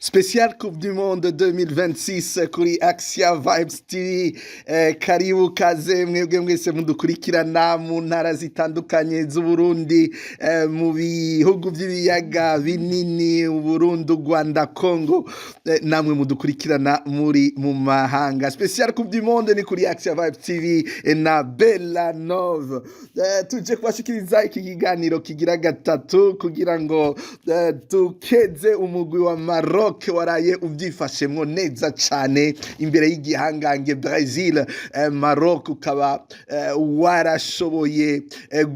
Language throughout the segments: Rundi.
Spécial Coupe du Monde 2026 kuri Axia Vibes TV. Karibu kaze mwebwe mwese mudukurikirana mu ntara zitandukanye z'Uburundi, mu bihugu by'ibiyaga binini, Burundi, Rwanda, Congo, namwe mudukurikirana muri mu mahanga. Spécial Coupe du Monde ni kuri Axia Vibes TV na Bella Nove. Tuje kubashikiriza iki kiganiro kigira gatatu kugira ngo tukeze umugwi wa Maroc waraye ubyifashemwo neza cane imbere y'igihangange Brazil. Maroc ukaba warashoboye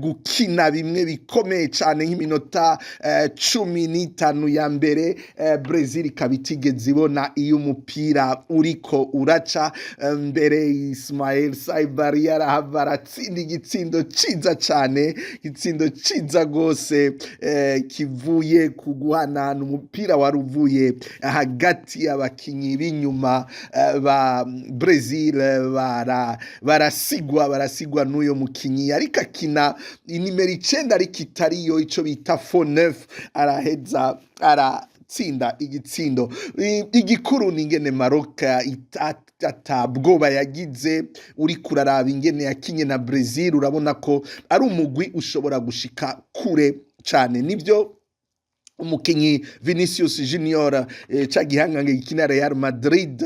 gukina bimwe bikomeye cane nk'iminota 15 ya mbere, Brazil ikaba itigeze ibona iyo umupira uriko uraca. Mbere Ismail Saibari yarahava aratsinda igitsindo ciza cane, igitsindo ciza gose, kivuye ku guhanahana umupira wari uvuye hagati y'abakinyi b'inyuma ba Brazil, barasigwa n'uyo mukinyi ariko akina inimero 9 ariko itariyo, ico bita faux neuf, araheza aratsinda igitsindo. Igikuru ni ingene Maroc atabwoba yagize. Uriko uraraba ingene yakinye na Brazil, urabona ko ari umugwi ushobora gushika kure cane. Nivyo, umukinyi Vinicius Junior, ca gihangange gikina Real Madrid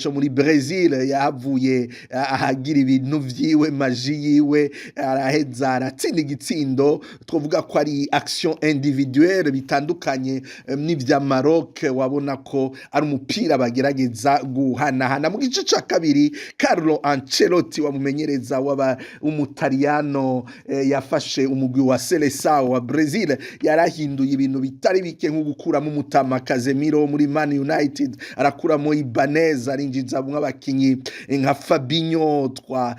co muri Brazil, yahavuye ahagira ibintu vyiwe, magie yiwe, araheza aratsinda igitsindo. Twovuga ko ari action individuelle, bitandukanye n'ivya Maroc, wabona ko ari umupira bagerageza guhanahana. Mu gice ca kabiri, Carlo Ancelotti wamumenyereza waba umutaliyano, yafashe umugwi wa Seleção wa Brazil, yarahinduye ibintu bitari bike, nko gukuramo umutama Casemiro wo muri Man United, arakuramo Ibanez, arinjizamwo abakinyi nka Fabinho twa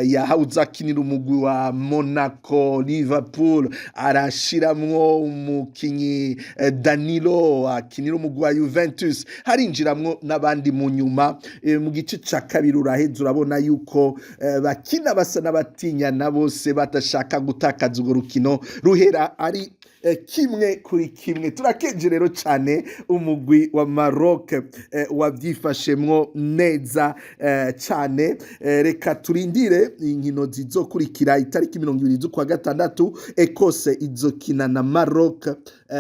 yahawe akinira umugwi wa Monaco, Liverpool, arashiramwo umukinyi Danilo akinira umugwi wa Juventus, harinjiramwo n'abandi mu nyuma. Mu gice ca kabiri uraheza urabona yuko bakina basa n'abatinyana bose, badashaka gutakaza urwo rukino, ruhera ari 1-1. Turakeje rero cane umugwi wa Maroc wavyifashemwo neza cane. Reka turindire inkino zizokurikira. Itariki 20 z'ukwa gatandatu, Ecosse izokina na Maroc.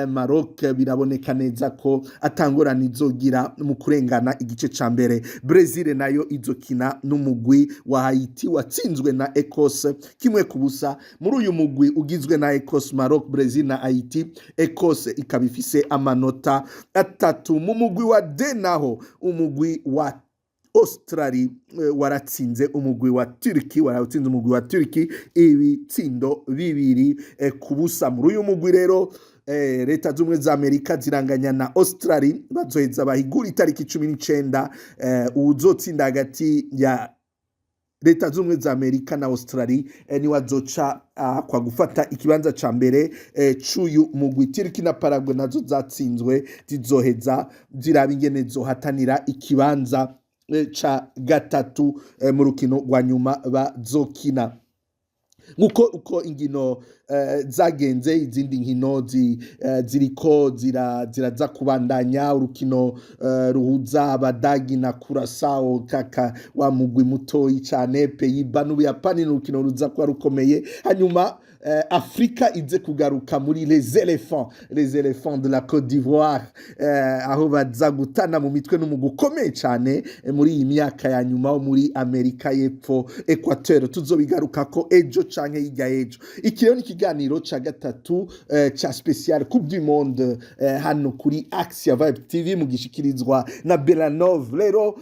Maroc biraboneka neza ko atangorane izogira mu kurengana igice ca mbere. Brazil nayo izokina n'umugwi wa Haiti watsinzwe na Ecosse 1-0. Muri uyu mugwi ugizwe na Ecosse, Maroc, Brazil na Haiti, Ecosse ikaba ifise amanota 3. Mu mugwi wa D naho, umugwi wa Australie waratsinze umugwi wa Turkey, waratsinze umugwi wa Turkey ibitsindo 2-0. Muri uyu mugwi rero, Leta z'Ubumwe za Amerika ziranganya na Australie, bazoheza bahigura itariki 19. Uwuzotsinda hagati ya Leta z'Ubumwe za Amerika na Australie niwe azoca kwa gufata ikibanza ca mbere c'uyu mugwi. Turkey na Paraguay nazo zatsinzwe, zizoheza ziraba ingene zohatanira ikibanza ca gatatu mu rukino rwa nyuma bazokina. Nkuko uko inkino zagenze, izindi nkino ziriko ziraza kubandanya. Urukino ruhuza Abadagi na Curacao, kaka wa mugwi mutoyi cane, Pays-Bas n'Ubuyapani, ni urukino ruza kuba rukomeye. Hanyuma Afrika ize kugaruka muri les éléphants, les éléphants de la Côte d'Ivoire, aho baza gutana mu mitwe n'umugwi ukomeye cane muri iyi myaka ya nyuma wo muri Amerika y'Epfo, Equateur. Tuzobigarukako ejo canke hirya ejo. Iki rero ni ikiganiro ca gatatu ca spécial Coupe du Monde hano kuri Axia Vibe TV, mugishikirizwa na Belanov. Rero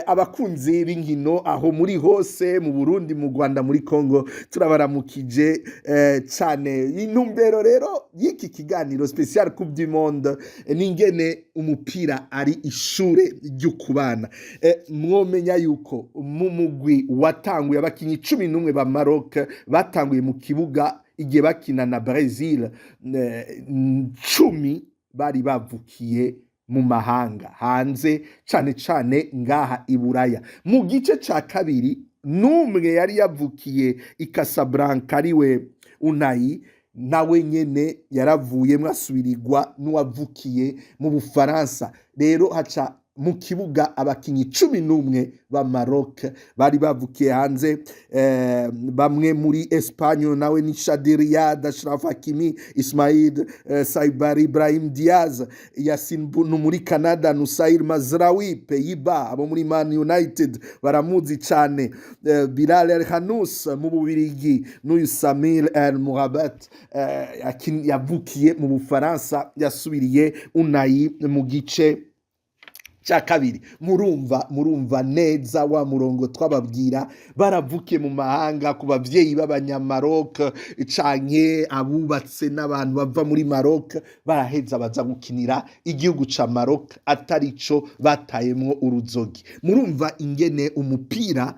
abakunzi b'inkino aho muri hose, mu Burundi, mu Rwanda, muri Congo, turabaramukije cane. Intumbero rero y'iki kiganiro spécial Coupe du Monde ni ingene umupira ari ishure ry'ukubana. Mwomenya yuko mu mugwi watanguye, abakinyi 11 ba Maroc batanguye mu kibuga igihe bakina na Brazil, 10 bari bavukiye mu mahanga hanze, cane cane ngaha i Buraya. Mu gice ca kabiri, n'umwe yari yavukiye i Casablanca, ariwe Unayi, Nawe nyene yaravuyemwo, asubirirwa n'uwavukiye mu Bufaransa. Rero haca mu kibuga abakinyi 11 ba Maroc bari bavukiye hanze, bamwe muri Espagne, nawe ni Chadi Riad, Achraf Hakimi, Ismail Saibari, Ibrahim Diaz, Yassine Bounou muri Canada, Noussair Mazraoui, Pays-Bas, abo muri Man United baramuzi cane, Bilal El Khannouss mu Bubirigi, n'uyu Samir El Murabat yavukiye mu Bufaransa, yasubiriye Unai mu gice cya kabiri. Murumva neza wa murongo twababwira: baravukiye mu mahanga ku bavyeyi b'Abanyamaroc canke abubatse n'abantu bava muri Maroc, baraheza baza gukinira igihugu ca Maroc atarico batayemwo uruzogi. Murumva ingene umupira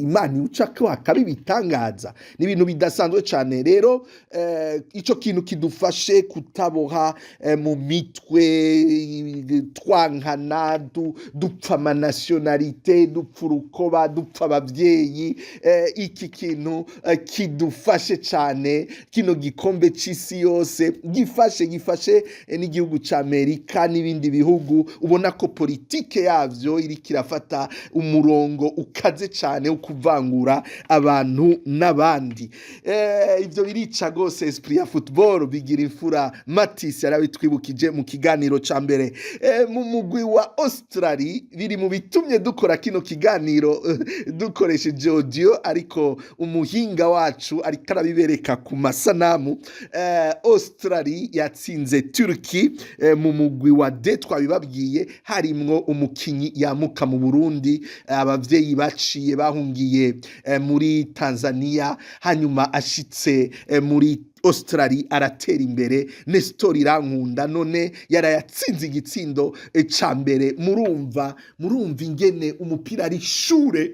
Imana iwuca ko hakaba ibitangaza, ni ibintu bidasanzwe cyane. Rero ico kintu kidufashe kutaboha mu mitwe twankana, dupfa ama nationalité, dupfa urukoba, dupfa abavyeyi. Iki kintu kidufashe cyane. Kino gikombe c'isi yose gifashe n'igihugu ca Amerika n'ibindi bihugu ubona ko politike yavyo iriko irafata umurongo ukaze cyane wo kuvangura abantu n'abandi. Ivyo birica gose esprit ya football. Bigira imfura Matis yarabitwibukije mu kiganiro ca mbere. Mu mugwi wa Australie, biri mu bitumye dukora kino kiganiro dukoresheje audio, ariko umuhinga wacu ariko arabibereka ku masanamu. Australie yatsinze Turkey mu mugwi wa D, twabibabwiye, harimwo umukinyi yamuka mu Burundi, abavyeyi baciye bahungiye muri Tanzania, hanyuma ashitse muri Australie aratera imbere. Nestor Irankunda none yarayatsinze igitsindo ca mbere. Murumva ingene umupira ari ishure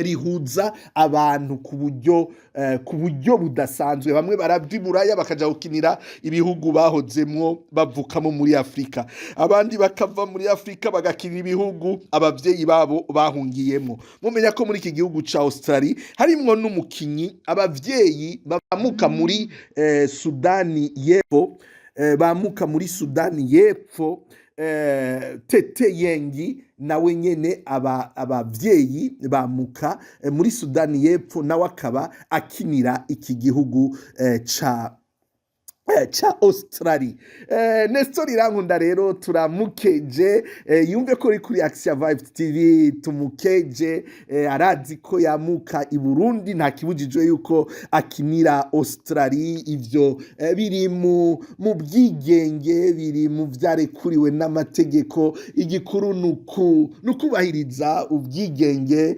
rihuza abantu ku buryo budasanzwe. Bamwe barava Iburaya bakaja gukinira ibihugu bahozemwo bavukamo muri Afurika, abandi bakava muri Afurika bagakinira ibihugu abavyeyi babo bahungiyemo. Mumenya ko muri iki gihugu ca Australie harimwo n'umukinyi abavyeyi bamuka muri Sudani y'Epfo, Tete Yengi, nawe nyene abavyeyi bamuka muri Sudani y'Epfo, nawe akaba akinira iki gihugu ca Australie. Nestor Irankunda rero turamukeje, yumve ko uri kuri Axia Vibes TV tumukeje. Arazi ko yamuka i Burundi, nta kibujijwe yuko akinira Australie. Ivyo biri mu bwigenge, biri mu vyarekuriwe n'amategeko. Igikuru nukubahiriza ubwigenge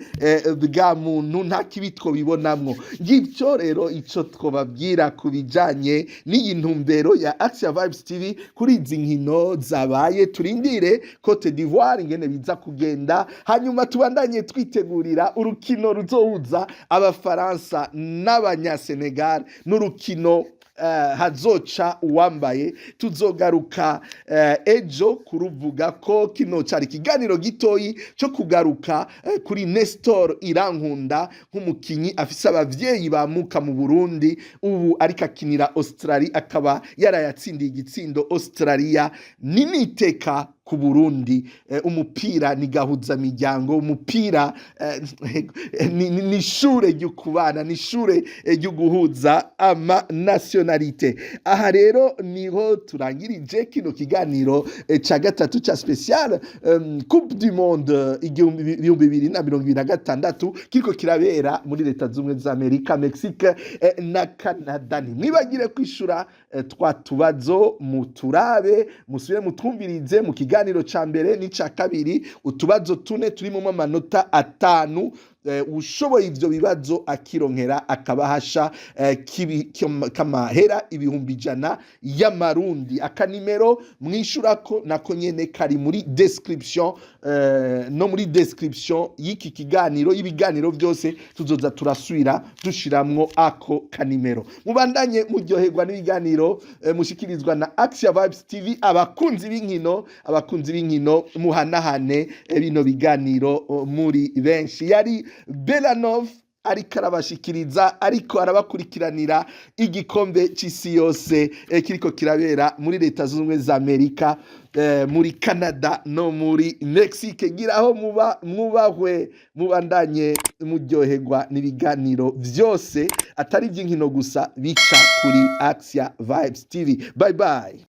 bwa muntu, nta kibi twobibonamwo. Ngivyo rero ico twobabwira ku bijanye n'iyi ntumbero ya Axia Vibes TV kuri izi nkino zabaye. Turindire Cote d'Ivoire ingene biza kugenda, hanyuma tubandanye twitegurira urukino ruzohuza Abafaransa n'Abanyasenegal, n'urukino hazoca uwambaye. Tuzogaruka ejo kuruvuga ko kino cari ikiganiro gitoyi cyo kugaruka kuri Nestor Irankunda nk'umukinyi afise abavyeyi bamuka mu Burundi, ubu ariko akinira Australia, akaba yarayatsindiye igitsindo Australia. Ni niteka ku Burundi. Umupira ni gahuza miryango, umupira ni ishure ryo kubana, ni ishure ryo guhuza ama nationalité. Aha rero niho turangirije kino kiganiro ca gatatu ca spécial Coupe du Monde 2026 kiriko kirabera muri Leta Zumwe za Amerika, Mexique na Canada. Ntimwibagire kwishura twa tubazo, muturabe, musubire mutwumvirize mu kiganiro ca mbere n'ica kabiri, utubazo tune turimo amanota 5. Ushoboye ivyo bibazo akironkera akabahasha k'amahera 100,000 y'Amarundi. Akanimero mwishurako nako nyene kari muri description, no muri description y'iki kiganiro, y'ibiganiro byose tuzoza turasubira dushiramwo ako kanimero. Mubandanye muryoherwa n'ibiganiro mushikirizwa na Axia Vibes TV. Abakunzi b'inkino muhanahane bino biganiro muri benshi. Yari Belanov. Ariko arabashikiriza, ariko arabakurikiranira igikombe c'isi yose kiriko kirabera muri Leta Zunze Ubumwe za Amerika, muri Canada no muri Mexique. Gira aho muba mwubahwe, mubandanye muryoherwa n'ibiganiro vyose atari ivy'inkino gusa bica kuri Axia Vibes TV. Bye bye.